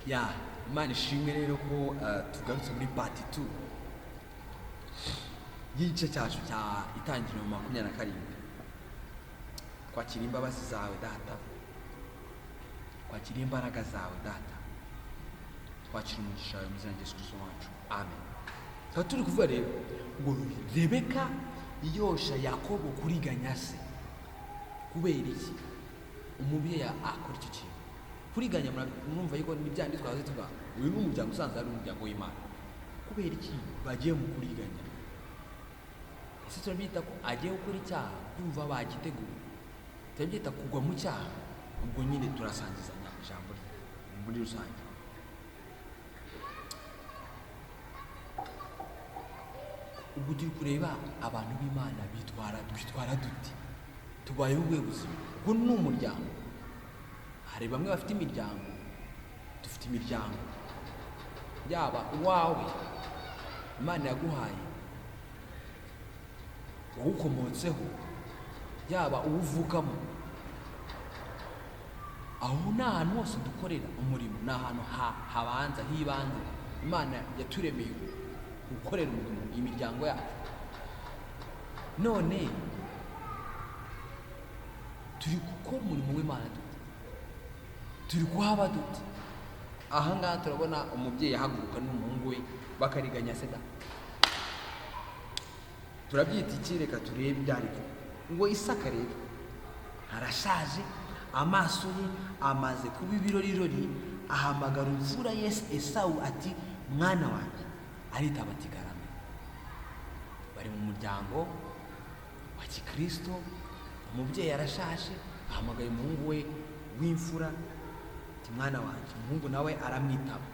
Ya, Imana ishimwe rero ko tugarutse muri part 2 y'igice cyacu cya Itangiriro 27. Twakira imbabazi zawe, Data. Twakira imbaraga zawe, Data. Twakira umugisha wawe mu izina rya Yesu Kristo wacu, amen. Tukaba turi kuvuga rero ngo Rebeka yosha Yakobo kuriganya se. Kubera iki umubyeyi akora icyo kintu, kuriganya? Murumva yuko ni bya bindi twahoze tuvuga. Uyu ni umuryango usanzwe ari umuryango w'Imana. Kubera iki bagiye mu kuriganya? Ese turabyita ko agiye gukora icyaha? Kumva bagiteguye, turabyita kugwa mu cyaha. Ubwo nyine turasangizanya ijambo muri rusange. Ubwo turi kureba abantu b'Imana bitwara, twitwara dute, tubayeho ubuhe buzima? Kuko ni umuryango, hari bamwe bafite imiryango, dufite imiryango, yaba uwawe Imana yaguhaye wawukomotseho, yaba uwo uvukamo. Aho ni ahantu hose dukorera umurimo, ni ahantu habanza h'ibanze Imana yaturemeye gukorera umurimo, imiryango yacu. None turi gukora umurimo w'Imana dute? Turi kuhaba dute? Aha ngaha turabona umubyeyi ahaguruka n'umuhungu we bakariganya seda. Turabyita iki? Reka turebe ibyo ari byo. Ngo Isaka rero arashaje, amaso ye amaze kuba ibirorirori, ahamagara imfura ye Esawu ati: "Mwana wanjye." Aritaba ati: "Karame." Bari mu muryango wa gikristo, umubyeyi arashaje, ahamagaye umuhungu we w'imfura ati: "Mwana wanjye." Umuhungu nawe aramwitaba.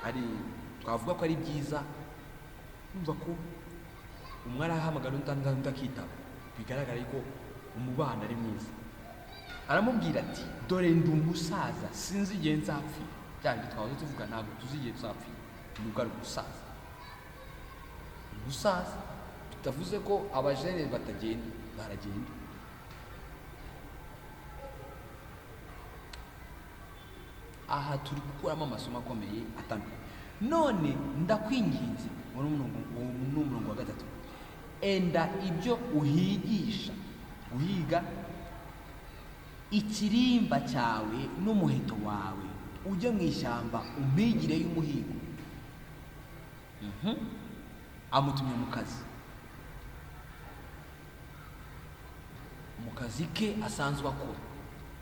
Ari twavuga ko ari byiza kumva ko umwe arahamagara undi, undi akitaba, bigaragara ko umubano ari mwiza. Aramubwira ati: "Dore ndi umusaza, sinzi igihe nzapfira." Bya bindi twahoze tuvuga, ntabwo tuzi igihe tuzapfira, nubwo ari umusaza. Umusaza bitavuze ko abajene batagenda, baragenda. Aha turi gukuramo amasomo akomeye atandukanye. "None ndakwinginze," uwo ni umurongo wa 3, "enda ibyo uhigisha guhiga, ikirimba cyawe n'umuheto wawe, ujye mu ishyamba umpigireyo umuhigo." Amutumye mu kazi, mu kazi ke asanzwe akora.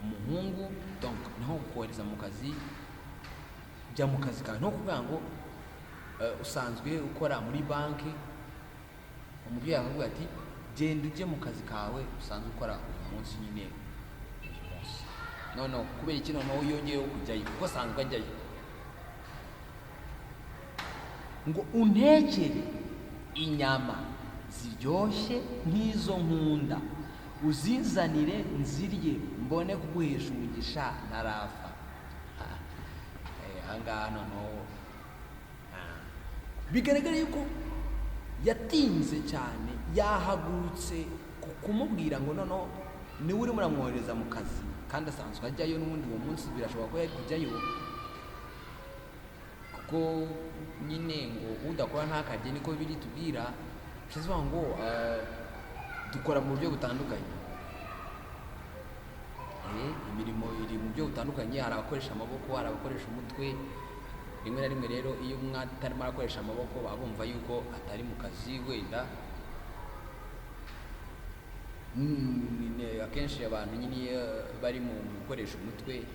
Umuhungu donc niho kohereza mu kazi, jya mu kazi kawe, no kuvuga ngo usanzwe ukora muri banki, umubyeyi akavuga ati: "Genda ujye mu kazi kawe usanzwe ukora uyu munsi." Nyine uyu munsi noneho kubera iki noneho yongeyeho kujyayo? Kuko asanzwe ajyayo. Ngo untekere inyama ziryoshye nk'izo nkunda, uzinzanire nzirye, mbone kuguhesha umugisha ntarapfa. Ahangaha noneho bigaragara yuko yatinze cyane, yahagurutse kumubwira ngo noneho niwe urimo uramwohereza mu kazi kandi asanzwe ajyayo n'ubundi. Uwo munsi birashoboka ko yari kujyayo, kuko nyine ngo udakora ntakarye, niko biri tubwira. Bishatse kuvuga ngo dukora mu buryo butandukanye. Imirimo iri mu buryo butandukanye. Hari abakoresha amaboko, hari abakoresha umutwe. Rimwe na rimwe rero iyo umwe atarimo arakoresha amaboko, baba bumva yuko atari mu kazi wenda. Akenshi abantu nyine iyo bari mu gukoresha umutwe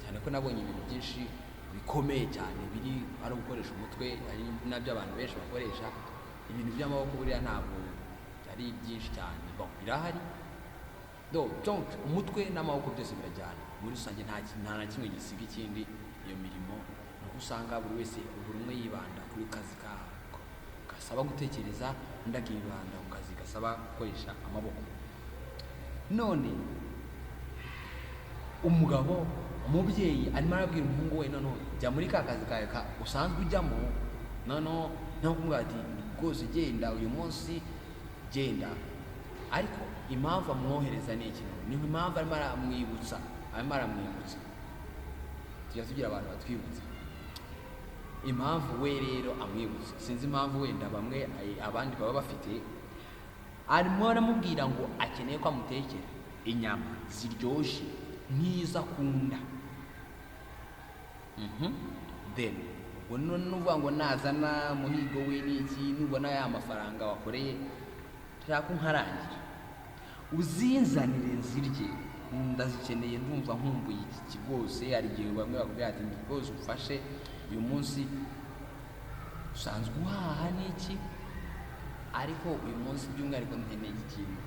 cyane, ko nabonye ibintu byinshi bikomeye cyane biri ari ugukoresha umutwe, ari nabyo abantu benshi bakoresha. Ibintu by'amaboko buriya ntabwo ari byinshi cyane. Bon, birahari. Donc umutwe n'amaboko byose birajyana muri rusange, nta na kimwe gisiga ikindi. Iyo mirimo ni uko usanga buri wese, buri umwe yibanda kuri kazi gasaba gutekereza, undi akibanda ku kazi gasaba gukoresha amaboko. None umugabo, umubyeyi arimo arabwira umuhungu we: "Noneho jya muri ka kazi kawe ka usanzwe ujyamo." Noneho nawe kumubwira ati: "Rwose genda uyu munsi, genda." Ariko impamvu amwohereza ni iki? Ni impamvu arimo aramwibutsa, arimo aramwibutsa. Tujya tugira abantu batwibutsa. Impamvu we rero amwibutsa, sinzi impamvu wenda bamwe abandi baba bafite. Arimo aramubwira ngo akeneye ko amutekera inyama ziryoshye nk'izo akunda. Then ubwo none nuvuga ngo nazana muhigo we n'iki, nubona ya mafaranga wakoreye, nshaka ko nkarangira uzinzanire nzirye, ndazikeneye, ndumva nkumbuye iki rwose. Hari igihe bamwe bakubwira ati: "Rwose ufashe uyu munsi, usanzwe uhaha n'iki, ariko uyu munsi by'umwihariko nkeneye iki kintu,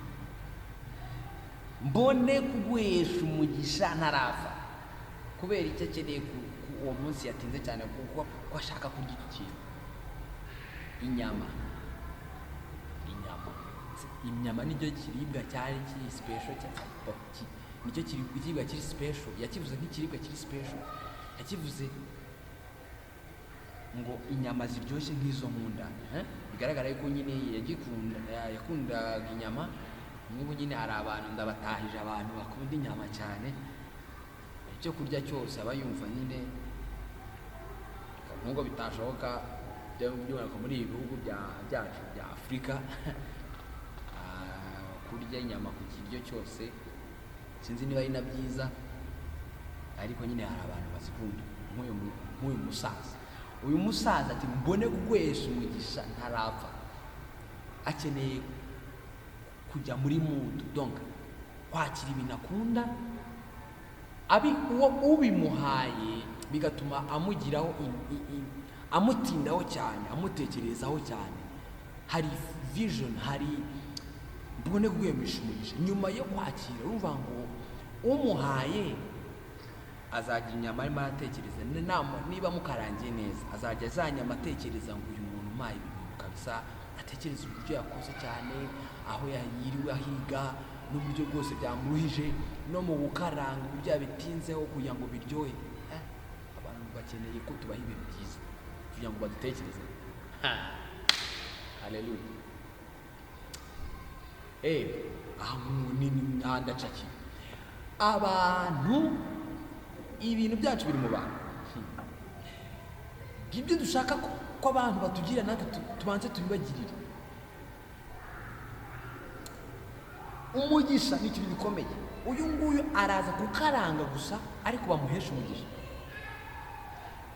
mbone kuguhesha umugisha ntarapfa." Kubera icyo akeneye uwo munsi yatinze cyane, kuko ko ashaka kurya iki kintu, inyama. Inyama nicyo kiribwa cyari kiri special, nicyo kiribwa kiri special. Yakivuze nk'ikiribwa kiri special, yakivuze ngo inyama ziryoshye nk'izo nkunda, eh? Bigaragara yuko nyine yagikunda, yakundaga inyama. Nk'ubu nyine hari abantu, ndabatahije, abantu bakunda inyama cyane, icyo kurya cyose aba yumva nyine, nubwo bitashoboka by'umwihariko muri ibi bihugu byacu bya Afurika, kurya inyama ku kiryo cyose sinzi niba ari na byiza, ariko nyine hari abantu bazikunda nk'uyu musaza. Uyu musaza ati: "Mbone kuguhesha umugisha ntarapfa." Akeneye kujya muri mood, donc kwakira ibintu akunda, abi uwo ubimuhaye bigatuma amugiraho amutindaho cyane, amutekerezaho cyane. Hari vision, hari mbone kuguhesha umugisha nyuma yo kwakira. Urumva ngo umuhaye azajya inyama arimo aratekereza, niba mukarangiye neza, azajya za nyama atekereza ngo uyu muntu umpaye ibi bintu kabisa, atekereza uburyo yakoze cyane, aho yiriwe ahiga, n'uburyo bwose byamuruhije, no mu gukaranga uburyo yabitinzeho kugira ngo biryohe. Abantu bakeneye ko tubaha ibintu byiza kugira ngo badutekereze. Haleluya! Aha aha ndacakiye. Abantu, ibintu byacu biri mu bantu. Ibyo dushaka ko abantu batugira, natwe tubanze tubibagirire. Umugisha ni ikintu gikomeye. Uyu nguyu araza kukaranga gusa, ariko bamuhesha umugisha.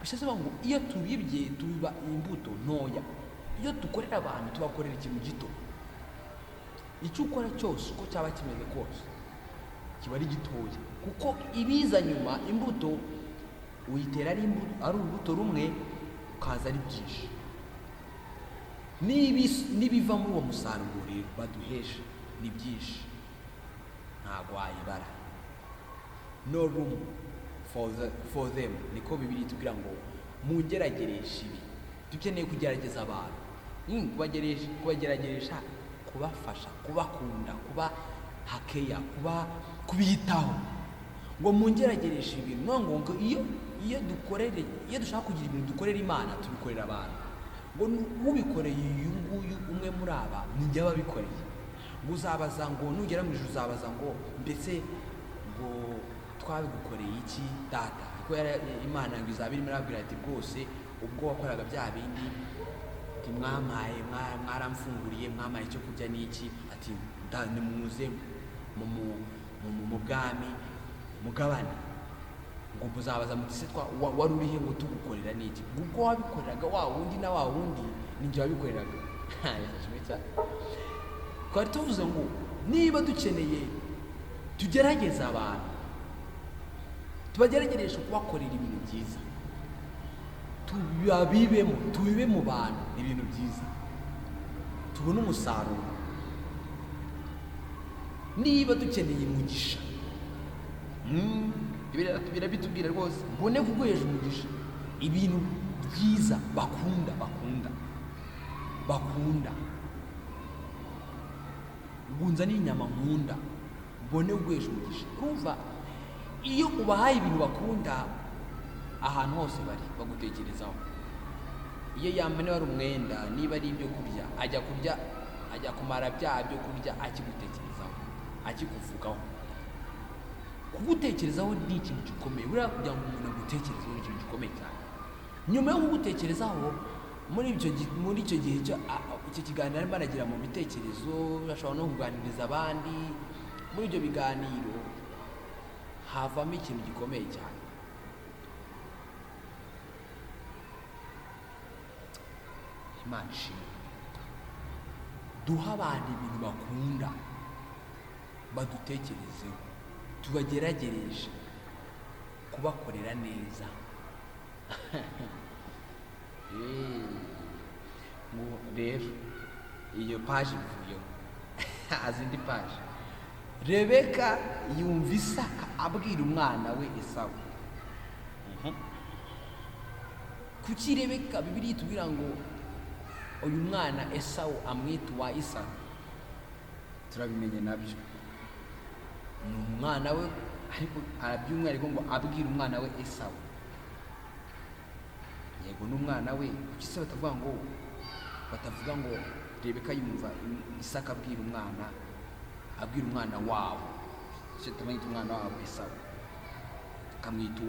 Bishatse kuvuga ngo iyo tubibye, tubiba imbuto ntoya. Iyo dukorera abantu, tubakorera ikintu gito. Icyo ukora cyose, uko cyaba kimeze kose, kiba ari gitoya, kuko ibiza nyuma, imbuto uyitera ari urubuto rumwe, ukaza ari byinshi. N'ibiva muri uwo musaruro rero baduhesha ni byinshi, ntabwo wayibara. No room for them. Niko Bibiliya itubwira ngo mungeragereshe ibi. Dukeneye kugerageza abantu, kubagerageresha, kubafasha, kubakunda, kuba hakeya, kuba kubitaho, ngo mungeragereshe ibintu. No ngo iyo dukorere, iyo dushaka kugira ibintu dukorera Imana, tubikorera abantu. Ngo ubikoreye uyu nguyu umwe muri aba, ni njye aba abikoreye. Ngo uzabaza, ngo nugera mu ijuru uzabaza ngo: "Mbese ngo twabigukoreye iki, Data?" Kuko Imana ngo izaba irimo irababwira ati: "Rwose ubwo wakoraga bya bindi, ati mwampaye, mwaramfunguriye, mwampaye icyo kurya n'iki," ati: "Nimuze mu bwami mugabane." Ngo muzabaza muti: "Se wari urihe ngo tugukorera n'iki?" Ubwo wabikoreraga wa wundi na wa wundi, ni njye wabikoreraga. Yesu ashimwe cyane. Twari tuvuze ngo niba dukeneye tugerageze abantu, tubageragereshe kubakorera ibintu byiza, tubabibemo, tubibe mu bantu ibintu byiza, tubone umusaruro. Niba dukeneye umugisha, birabitubwira rwose: "Mbone kuguhesha umugisha." Ibintu byiza bakunda, bakunda, bakunda. Ngunza n'inyama nkunda, mbone kuguhesha umugisha. Urumva, iyo ubahaye ibintu bakunda, ahantu hose bari bagutekerezaho. Iyo yambaye, niba ari umwenda, niba ari ibyo kurya, ajya kurya, Ajya kumara bya byo kurya akigutekerezaho, akikuvugaho. Kugutekerezaho ni ikintu gikomeye. Buriya kugira ngo umuntu agutekerezeho ni ikintu gikomeye cyane. Nyuma yo kugutekerezaho, muri icyo gihe icyo kiganiro arimo aragira mu bitekerezo, ashobora no kuganiriza abandi. Muri ibyo biganiro havamo ikintu gikomeye cyane. Imana ishimwe. Duha abantu ibintu bakunda, badutekerezeho, tubageragereje kubakorera neza. Ngo rero iyo paji ivuyeho, haza indi paji. Rebeka yumva Isaka abwira umwana we Esawu. Kuki Rebeka, Bibiliya itubwira ngo uyu mwana Esawu amwita uwa Isaka? Turabimenye nabyo, ni umwana we, ariko araby'umwihariko ngo abwira umwana we Esawu. Yego, n'umwana we. Kuki se batavuga ngo Rebeka yumva Isaka abwira umwana wabo, icyo tumwita umwana wabo Esawu, akamwita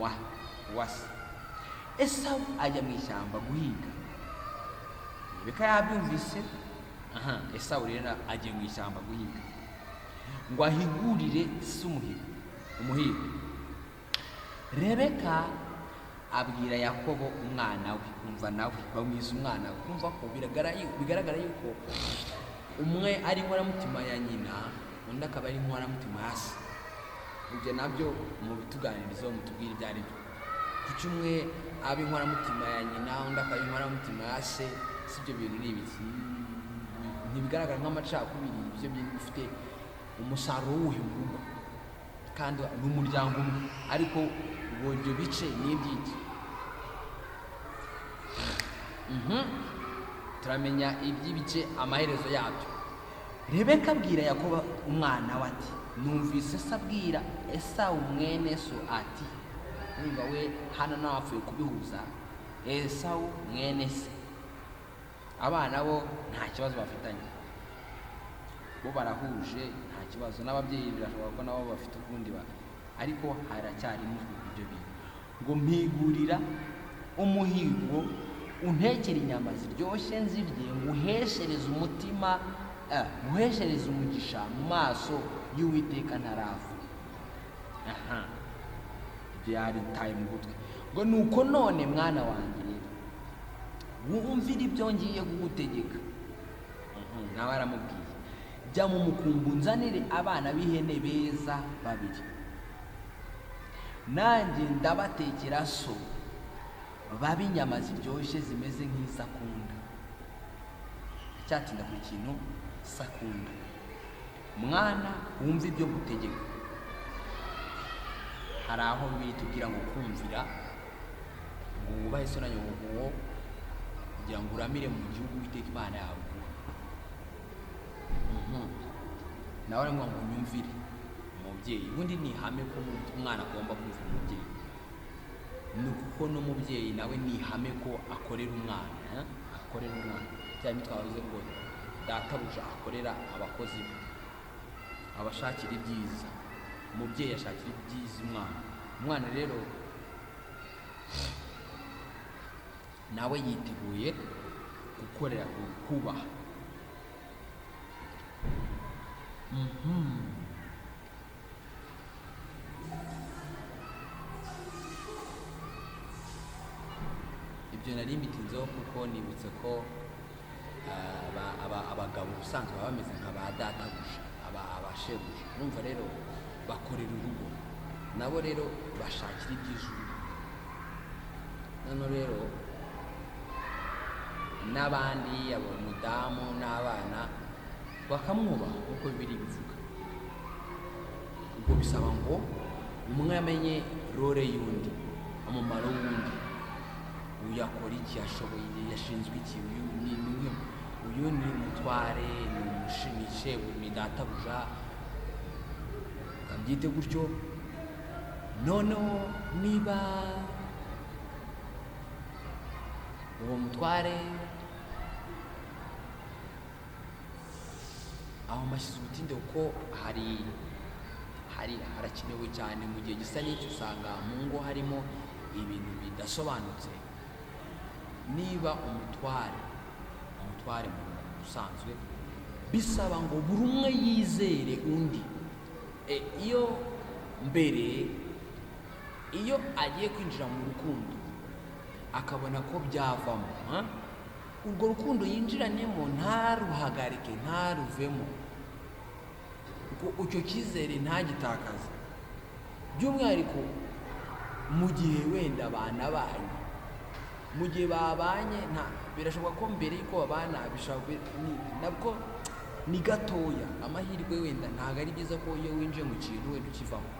uwa se. Esawu ajya mu ishyamba guhiga. Rebeka yabyumvise. Aha Esawu rero agiye mu ishyamba guhiga ngo ahigurire se umuhigo. Rebeka abwira Yakobo umwana we, umva nawe bamwiza umwana we. Umva ko bigaragara yuko umwe ari inkoramutima ya nyina, undi akaba ari inkoramutima ya se. Ibyo nabyo mubituganirizeho, mutubwire ibyo ari byo. Kuki umwe aba inkoramutima ya nyina, undi akaba inkoramutima ya se? Si ibyo bintu ni ibiki? Ntibigaragara nk'amacakubiri? Ibyo bintu bifite umusaruro wuhe mu rugo? Kandi ni umuryango umwe, ariko ubwo ibyo bice ni iby'iki? Turamenya iby'ibice amaherezo yabyo. Rebeka abwira Yakobo umwana we ati: "Numvise se abwira Esawu mwene so ati." Urumva we hano nawe apfuye kubihuza, Esawu mwene se. Abana bo nta kibazo bafitanye, bo barahuje, nta kibazo. N'ababyeyi birashoboka ko nabo bafite ukundi ba, ariko haracyarimo ibyo bintu. Ngo: "Mpigurira umuhigo, untekere inyama ziryoshye nzirye, nguheshereze umutima, nguheshereze umugisha mu maso y'Uwiteka ntarapfa." Aha ibyo yaritaye mu gutwi. Ngo: "Nuko none mwana wanjye rero, wumvire ibyo ngiye kugutegeka." Nawe aramubwiye: "Jya mu mukumbi unzanire abana b'ihene beza babiri, nanjye ndabatekera so, babe inyama ziryoshye zimeze nk'izakunda." Acyatinda ku kintu sakunda. "Mwana, wumve ibyo ngutegeka." Hari aho Bibiliya itubwira ngo kumvira, ngo wubahe so na nyoko, ngo kugira ngo uramire mu gihugu Uwiteka Imana yawe iguha. Nawe aramubwira ngo unyumvire umubyeyi. Ubundi ni ihame ko umwana agomba kumvira umubyeyi, ni kuko n'umubyeyi nawe ni ihame ko akorera umwana, eh? Akorera umwana bya bindi twavuze ngo databuja akorera abakozi be, abashakira ibyiza. Umubyeyi ashakira ibyiza umwana. Umwana rero nawe yiteguye gukorera, kubaha. Ibyo nari mbitinzeho kuko nibutse ko abagabo ubusanzwe baba bameze nka ba databuja, abashebuja. Urumva rero bakorera urugo, nabo rero bashakira ibyiza urugo. Noneho rero n'abandi, abo mudamu n'abana, bakamwubaha nk'uko Bibiliya bivuga. Ubwo bisaba ngo umwe amenye role y'undi, umumaro w'undi. Uyu akora iki, ashoboye, yashinzwe iki? Uyu ni umwe, uyu ni umutware, ni ni shebu, ni databuja, kabyite gutyo. Noneho niba uwo mutware Aho mashyize ubutinde kuko hari harakenewe cyane. Mu gihe gisa n'icyo usanga mu ngo harimo ibintu bidasobanutse. Niba umutware mu busanzwe bisaba ngo buri umwe yizere undi. Iyo mbere, iyo agiye kwinjira mu rukundo akabona ko byavamo, ha? Urwo rukundo yinjiranemo ntaruhagarike, ntaruvemo, kuko icyo cyizere ntagitakaze, by'umwihariko mu gihe wenda banabanye. Mu gihe babanye, nta birashoboka ko mbere y'uko babana nabwo ni gatoya amahirwe. Wenda ntabwo ari byiza ko iyo winjiye mu kintu wenda ukivamo.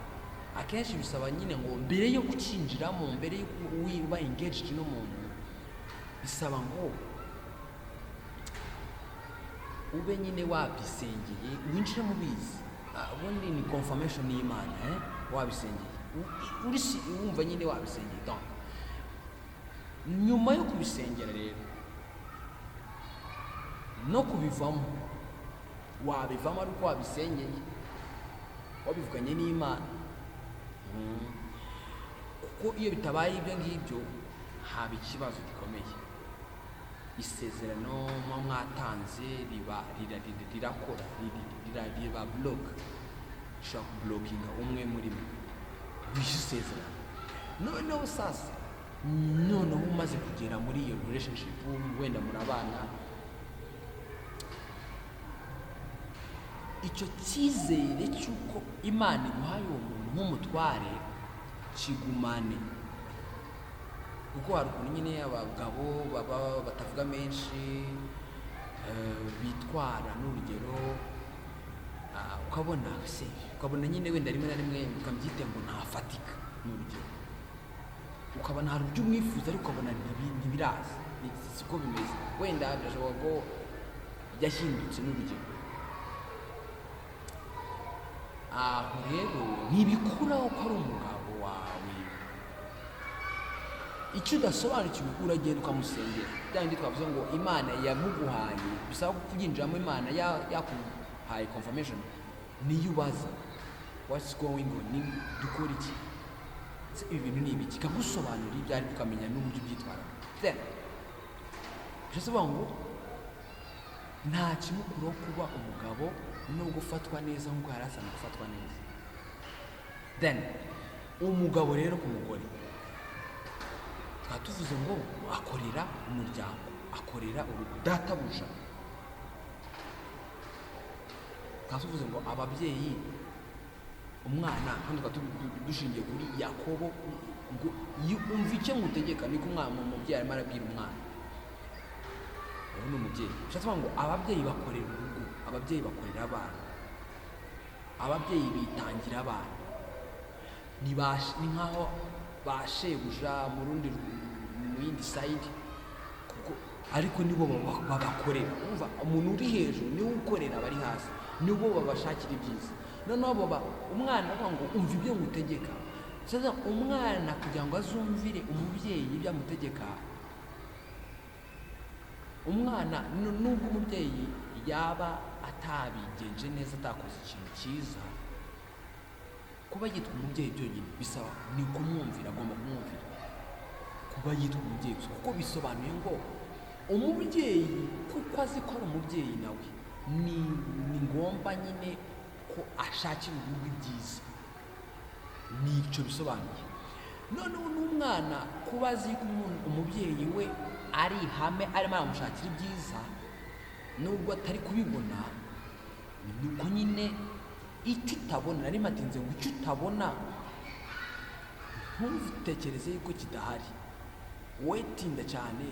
Akenshi bisaba nyine ngo mbere yo kucyinjiramo, mbere y'uko uba engaged n'umuntu, bisaba ngo ube nyine wabisengeye, winjire mu bizi. Ubundi ni confirmation y'Imana, eh? Wabisengeye, uri wumva nyine wabisengeye. Donc nyuma yo kubisengera rero no kubivamo, wabivamo ari uko wabisengeye, wabivuganye n'Imana. Kuko iyo bitabaye ibyo ngibyo haba ikibazo gikomeye. Isezerano muba mwatanze riba rirakora, riba block, rishobora kublockinga umwe muri mwe wishe isezerano. Noneho sasa, noneho umaze kugera muri iyo relationship, wenda murabana, icyo cyizere cy'uko Imana iguhaye uwo muntu nk'umutware kigumane, kuko hari ukuntu nyine abagabo baba batavuga menshi, bitwara. N'urugero, ukabona se, ukabona nyine wenda rimwe na rimwe ukabyite ngo ntafatika. Ni urugero, ukabona hari ibyo umwifuza ariko ukabona ntibiraza, siko bimeze. Wenda birashoboka ko yahindutse, n'urugero. Aho rero ntibikuraho ko ari umugabo wawe. Icyo udasobanukiwe uragenda ukamusengera. Bya bindi twavuze ngo Imana yamuguhaye, bisaba kubyinjiramo. Imana yakuhaye confirmation, niyo ubaza what's going on, ni dukora iki se, ibi bintu ni ibiki, ikagusobanurira ibyo ari, ukamenya n'uburyo ubyitwaramo. Then bishatse kuvuga ngo nta kimukuraho kuba umugabo no gufatwa neza nk'uko yari asanzwe gufatwa neza. Then umugabo rero ku mugore, tukaba tuvuze ngo akorera umuryango, akorera urugo, databuja. Tukaba tuvuze ngo ababyeyi, umwana, kandi tukaba dushingiye kuri Yakobo ngo umva icyo ngutegeka, niko umwana, umubyeyi arimo arabwira umwana. Ubu ni umubyeyi. Bishatse kuvuga ngo ababyeyi bakorera urugo, ababyeyi bakorera abana, ababyeyi bitangira abana, ni nkaho ba shebuja mu rundi mu yindi side, kuko ariko nibo babakorera. Umva, umuntu uri hejuru niwe ukorera abari hasi, nibo babashakira ibyiza. Noneho baba umwana avuga ngo umva ibyo ngutegeka. Sasa umwana kugira ngo azumvire umubyeyi ibyo amutegeka, umwana nubwo umubyeyi yaba atabigenje neza, atakoze ikintu cyiza, kuba yitwa umubyeyi byonyine bisaba ni kumwumvira, agomba kumwumvira. Kuba yitwa umubyeyi gusa, kuko bisobanuye ngo umubyeyi, kuko azi ko ari umubyeyi, nawe ni ngombwa nyine ko ashakira urugo ibyiza, nicyo bisobanuye. Noneho n'umwana kuba azi ko umubyeyi we ari ihame, arimo aramushakira ibyiza nubwo atari kubibona, ni uko nyine icyo utabona, nari matinze ngo icyo utabona ntutekereze yuko kidahari. Wowe tinda cyane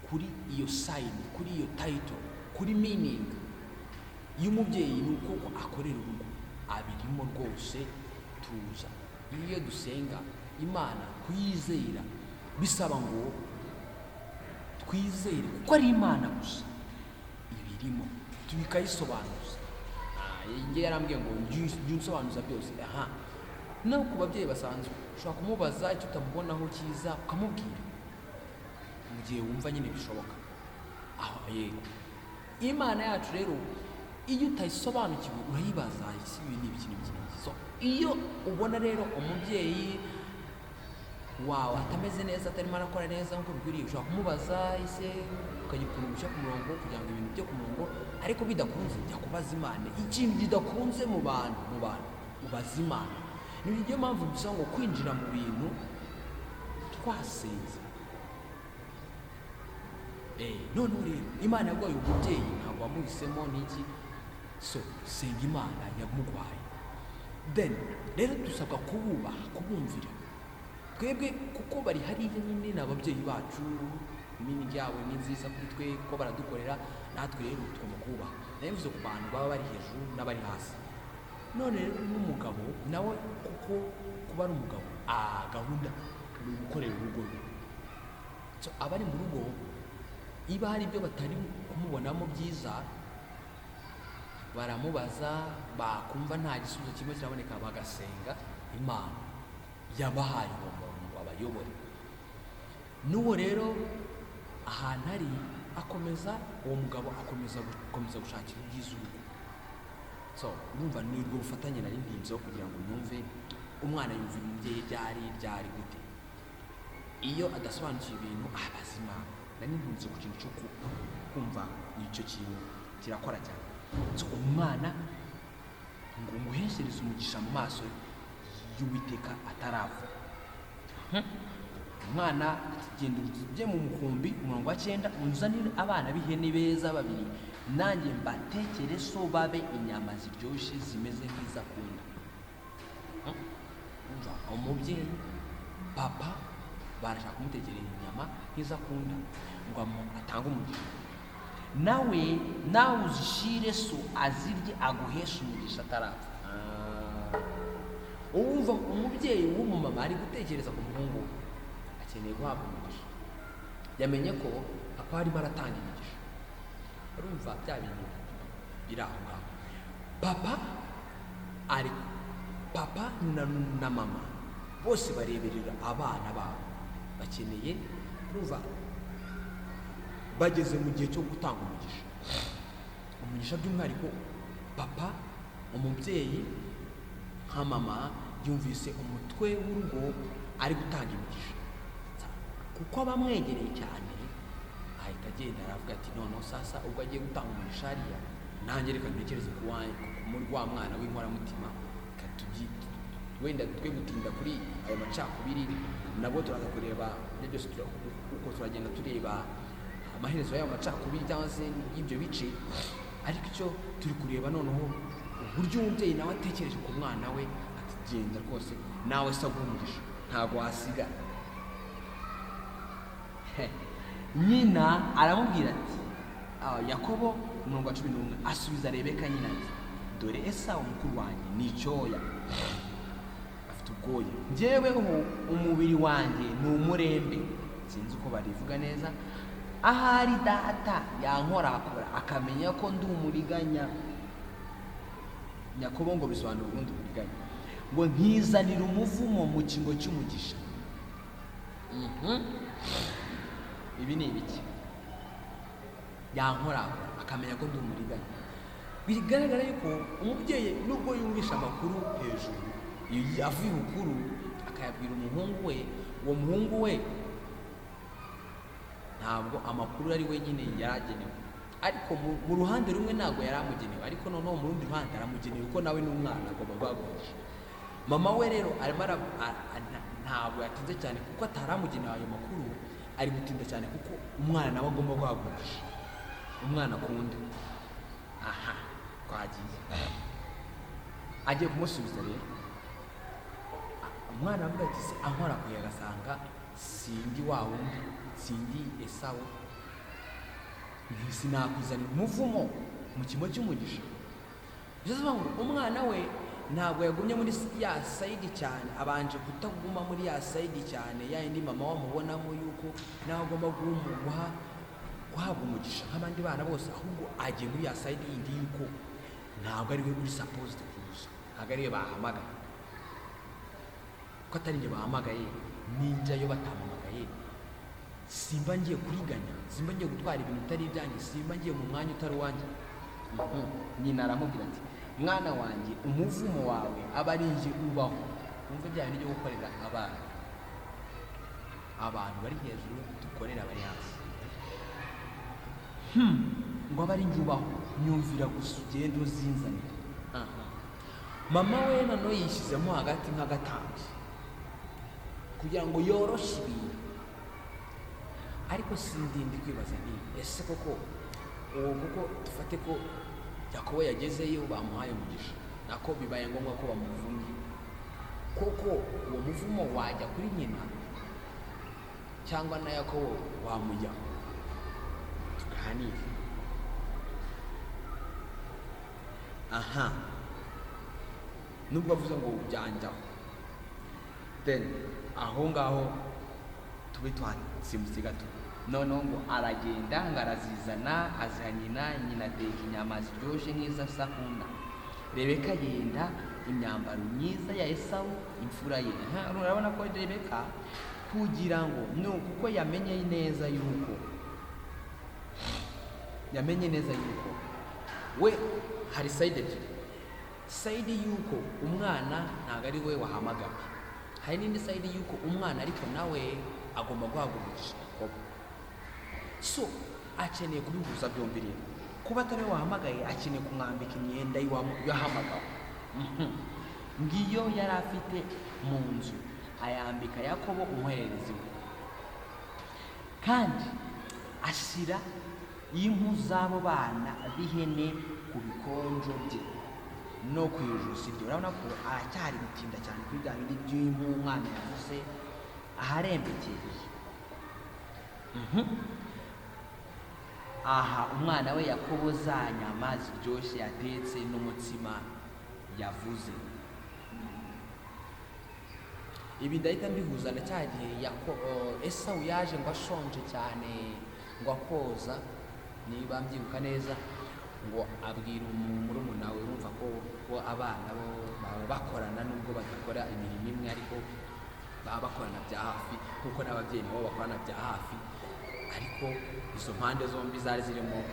kuri iyo sign, kuri iyo title, kuri meaning y'umubyeyi, ni uko akorera urugo, abirimo rwose. Tuza iyo dusenga Imana, kuyizera bisaba ngo twizere kuko ari Imana gusa ibirimo, bikayisobanuza. Njye yarambwiye ngo jya unsobanuza byose. Aha no ku babyeyi basanzwe ushobora kumubaza icyo utamubonaho cyiza, ukamubwira mu gihe wumva nyine bishoboka. Aho yego, Imana yacu rero. Iyo utayisobanukiwe urayibaza: ese ibi ni ibiki, n'ibiki, n'ibiki? So iyo ubona rero umubyeyi wawe atameze neza, atarimo arakora neza nk'uko bikwiriye, ushobora kumubaza ese, ukagira ukuntu ubishyira ku murongo kugira ngo ibintu bijye ku murongo. Ariko bidakunze, jya kubaza Imana. Ikintu kidakunze mu bantu, ubaza Imana. Niyo mpamvu bisaba ngo kwinjira mu bintu twasenze. Noneho rero Imana yaguhaye umubyeyi, ntabwo wamuhisemo n'iki. So senga Imana yamuguhaye. Then rero dusabwa kububaha, kubumvira twebwe, kuko bari hariya nyine, ni ababyeyi bacu. Meaning yabo ni nziza kuri twe kuko baradukorera. Natwe rero tugomba kububaha. Nayo mvuze ku bantu baba bari hejuru n'abari hasi. None rero n'umugabo nawe, kuko kuba ari umugabo, gahunda ni ugukorera urugo rwe. So abari mu rugo, iba hari ibyo batari kumubonamo byiza, baramubaza. Bakumva nta gisubizo kimwe kiraboneka, bagasenga Imana yabahaye uwo muntu ngo abayobore. N'uwo rero ahantu ari, akomeza, uwo mugabo akomeza gukomeza gushakira ibyiza urugo. So urumva ni urwo bufatanye nari ntinzeho kugira ngo numve umwana yumvira umubyeyi ryari, ryari, gute. Iyo adasobanukiwe ibintu, abaza Imana. Nari ntunze ku kintu cyo kumva icyo kintu kirakora cyane. So umwana ngo nguheshereze umugisha mu maso y'Uwiteka atarapfa. Umwana ati: "Genda ujye mu mukumbi," umurongo wa 9, "unzanire abana b'ihene beza babiri, nanjye mbatekere so, babe inyama ziryoshye zimeze nk'izo akunda." Umva, umubyeyi, papa, barashaka kumutekerera inyama nk'izo akunda ngo atange umugisha. Nawe, nawe uzishyire so azirye, aguheshe umugisha atarapfa. Uwumva umubyeyi w'umumama ari gutekereza ku muhungu we, akeneye guhabwa umugisha. Yamenye ko papa arimo aratanga imigisha. Urumva bya bintu biri aho ngaho, papa ari papa na mama bose bareberera abana babo, bakeneye, urumva bageze mu gihe cyo gutanga umugisha. Umugisha by'umwihariko papa, umubyeyi nka mama, yumvise umutwe w'urugo ari gutanga imigisha, kuko abamwegereye cyane, ahita agenda aravuga ati: "Noneho sasa ubwo agiye gutanga umugisha hariya, nanjye reka ntekereze muri wa mwana w'inkoramutima." Reka wenda twe gutinda kuri ayo macakubiri, nabwo turaza kureba ibyo byose, uko turagenda tureba amaherezo y'ayo macakubiri cyangwa se y'ibyo bice. Ariko icyo turi kureba noneho, uburyo umubyeyi nawe atekereje ku mwana we, ati: "Genda rwose nawe se aguha umugisha, ntabwo wasigara." Nyina aramubwira ati, Yakobo, umurongo wa 11, asubiza Rebeka nyina ati: "Dore Esawu mukuru wanjye ni icyoya, afite ubwoya, njyeweho umubiri wanjye ni umurembe." Sinzi uko barivuga neza. "Ahari data yankorakora akamenya ko ndi umuriganya." Yakobo ngo bisobanura ubundi uburiganya. Ngo nkizanira umuvumo mu cyimbo cy'umugisha. Ibi ni ibiki? Yankorakora akamenya ko ndi umuriganya. Bigaragara yuko umubyeyi, nubwo yumvisha amakuru hejuru, iyo avuye ibukuru akayabwira umuhungu we, uwo muhungu we ntabwo amakuru ari wenyine yari agenewe. Ariko mu ruhande rumwe ntabwo yari amugenewe, ariko noneho mu rundi ruhande aramugenewe, kuko nawe ni umwana, agomba guhagurisha mama we. Rero arimo ntabwo yatinze cyane kuko atari amugenewe ayo makuru. Ari gutinda cyane kuko umwana nawe agomba guhagurisha umwana akunda. Aha twagiye, agiye kumusubiza rero. Umwana aravuga ati: "Se ankorakuye agasanga sindi wa wundi, sindi Esawu, sinakwizanira umuvumo mu cyimbo cy'umugisha." Bivuze ngo umwana we ntabwo yagumye muri ya side cyane, abanje kutaguma muri ya side cyane ya yindi mama wamubonamo yuko nawe agomba guhabwa umugisha nk'abandi bana bose, ahubwo agiye muri ya side yindi yuko ntabwo ari we uri supposed kuza, ntabwo ari we bahamagaye. Ko atari njye bahamagaye, ninjyayo batampamagaye, simba ngiye kuriganya, simba ngiye gutwara ibintu bitari ibyanjye, simba ngiye mu mwanya utari uwanjye. Nyina aramubwira ati: "Mwana wanjye, umuvumo wawe aba ari njye ubaho." Wumve bya bintu byo gukorera abana, abantu bari hejuru dukorera abari hasi. Ngo abe ari njye ubaho, nyumvira gusa ugende uzinzanire. Aha mama we noneho yishyizemo hagati nk'agatambyi kugira ngo yoroshe ibintu. Ariko sindindi kwibaza nti: ese koko uwo, kuko dufate ko Yakobo yagezeyo bamuhaye umugisha, nako bibaye ngombwa ko bamuvumye, koko uwo muvumo wajya kuri nyina cyangwa na Yakobo wamujyaho? Tuganire aha. Nubwo avuze ngo byanjyaho, then aho ngaho tube twasimbutse gato. Noneho ngo aragenda, ngo arazizana, aziha nyina. Nyina ateka inyama ziryoshye nk'izo se akunda. Rebeka yenda imyambaro myiza ya Esawu imfura ye. Aha, urabona ko Rebeka, kugira ngo ni kuko yamenye neza yuko we hari side ebyiri: side y'uko umwana ntabwo ari we wahamagawe, hari n'indi side y'uko umwana ariko nawe agomba guhabwa umugisha, Yakobo. So akeneye kubihuza byombi. Rero kuba atari we wahamagaye, akeneye kumwambika imyenda yahamagawe. Ngiyo yari afite mu nzu, ayambika Yakobo umuhererezi we, kandi ashyira impu z'abo bana b'ihene ku bikonjo bye no ku ijosi rye. Urabona ko aracyari gutinda cyane kuri bya bindi by'impu umwana yavuze aharembekereye. Aha umwana we Yakobo za nyama ziryoshye yatetse n'umutsima yavuze. Ibi ndahita mbihuza na cya gihe Esawu yaje ngo ashonje cyane, ngo akoza, niba mbyibuka neza, ngo abwira murumuna we. Urumva ko abana bo baba bakorana, nubwo badakora imirimo imwe, ariko baba bakorana bya hafi, kuko n'ababyeyi nabo bakorana bya hafi. Ariko izo mpande zombi zari zirimo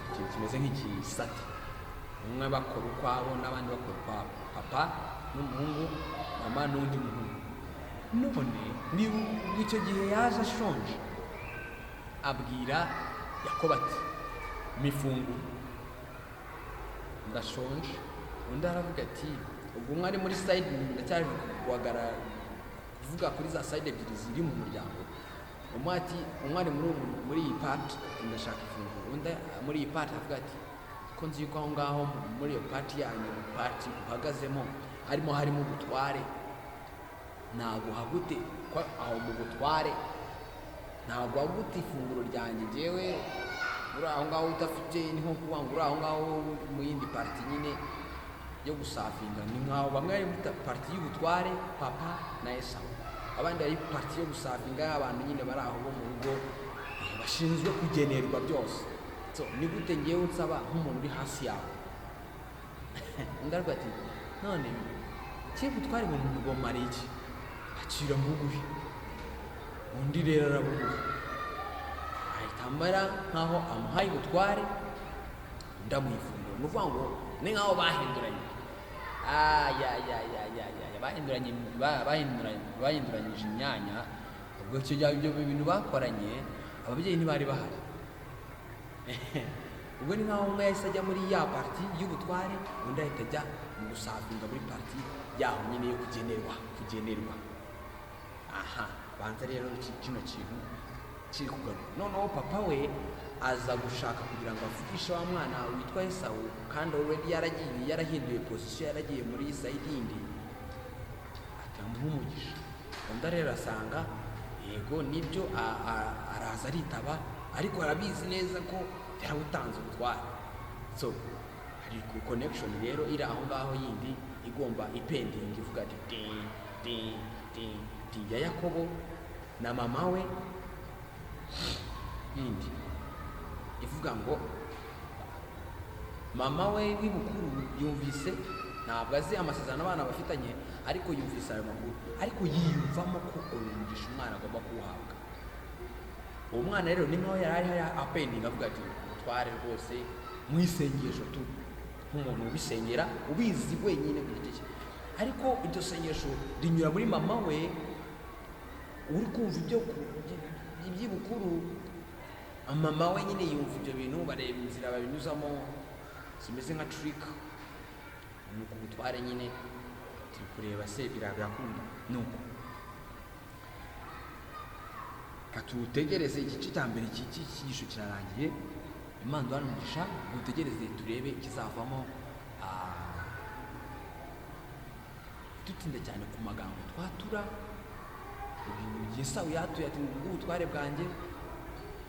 ikintu kimeze nk'igisate, umwe bakora ukwabo n'abandi bakora ukwabo, papa n'umuhungu, mama n'undi muhungu. None ni icyo gihe yaje ashonje, abwira Yakobo ati: "Mifunguro, ndashonje." Undi aravuga ati, ubwo umwe ari muri side, ndacyari kuhagara kuvuga kuri za side ebyiri ziri mu muryango. Umwe ati, umwe ari muri iyi part ati: "Ndashaka ifunguro." Undi muri iyi part avuga ati: "Ko nzi yuko aho ngaho muri iyo part yanyu, part uhagazemo harimo ubutware, naguha gute ko aho mu butware naguha gute ifunguro ryanjye? Njyewe uri aho ngaho udafite, ni nko kuvuga ngo uri aho ngaho mu yindi part nyine yo gusavinga." Ni nkaho bamwe bari muri part y'ubutware, papa na Esawu, abandi bari part yo gusavinga, y'abantu nyine bari aho bo mu rugo, bashinzwe kugenerwa byose. So ni gute ngewe unsaba nk'umuntu uri hasi yawe? Undi aravuga ati: "None kiye butware ngo ngomara iki? Akira muguhe." Undi rero arabuguha, ahita amara nkaho amuhaye ubutware, undi amuha ifunguro. Ni ukuvuga ngo ni nkaho bahinduranye. Ah, ya ya ya ya ya ya, bahinduranye, bahinduranyije imyanya. Ubwo icyo gihe ibyo bintu bakoranye ababyeyi ntibari bahari. Ubwo ni nkaho umwe yahise ajya muri ya part y'ubutware, undi ahita ajya mu gusavinga muri part yaho nyine yo kugenerwa. Aha banza rero kino kintu kiri kugaruka. Noneho papa we aza gushaka kugira ngo avugishe wa mwana witwa Esawu, kandi already yaragiye, yarahinduye position, yaragiye muri side yindi, atamuha umugisha. Undi rero asanga yego nibyo, araza aritaba, ariko arabizi neza ko yarawutanze ubutware. So hari connection rero iri aho ngaho yindi igomba ipending, ivuga ati ti ti ti ti, ya Yakobo na mama we, yindi ivuga ngo mama we w'ibukuru yumvise, ntabwo azi amasezerano abana bafitanye, ariko yumvise ayo makuru, ariko yiyumvamo ko uyu mugisha umwana agomba kuwuhabwa. Uwo mwana rero ni nkaho yari ari apending, avuga ati: "Utware rwose." Mu isengesho tu, nk'umuntu ubisengera, ubizi wenyine ku giti cye. Ariko iryo sengesho rinyura muri mama we uri kumva ibyo iby'ibukuru. Mama we nyine yumva ibyo bintu, bareba inzira babinyuzamo zimeze nka trick. Ni uku butware nyine turi kureba se birakunda. Nuko katutegereze igice cya mbere cy'iki cyigisho kirarangiye. Imana iduhane umugisha. Dutegereze turebe ikizavamo. Dutinda cyane ku magambo twatura ibintu. Esawu yatuye ati: "Ubutware bwanjye."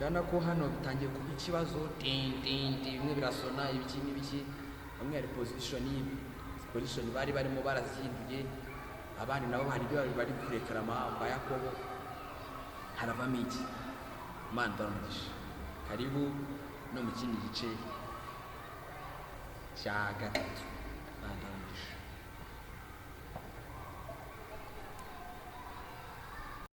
Urabona ko hano bitangiye kuba ikibazo. Tin tin tin, bimwe birasona, ibiki n'ibiki. Bamwe hari position bari barimo barazihinduye, abandi nabo hari ibyo bari kurekarama kwa Yakobo. Haravamo iki? Imana iduhane umugisha. Karibu no mu kindi gice cya gatatu. Imana iduhane.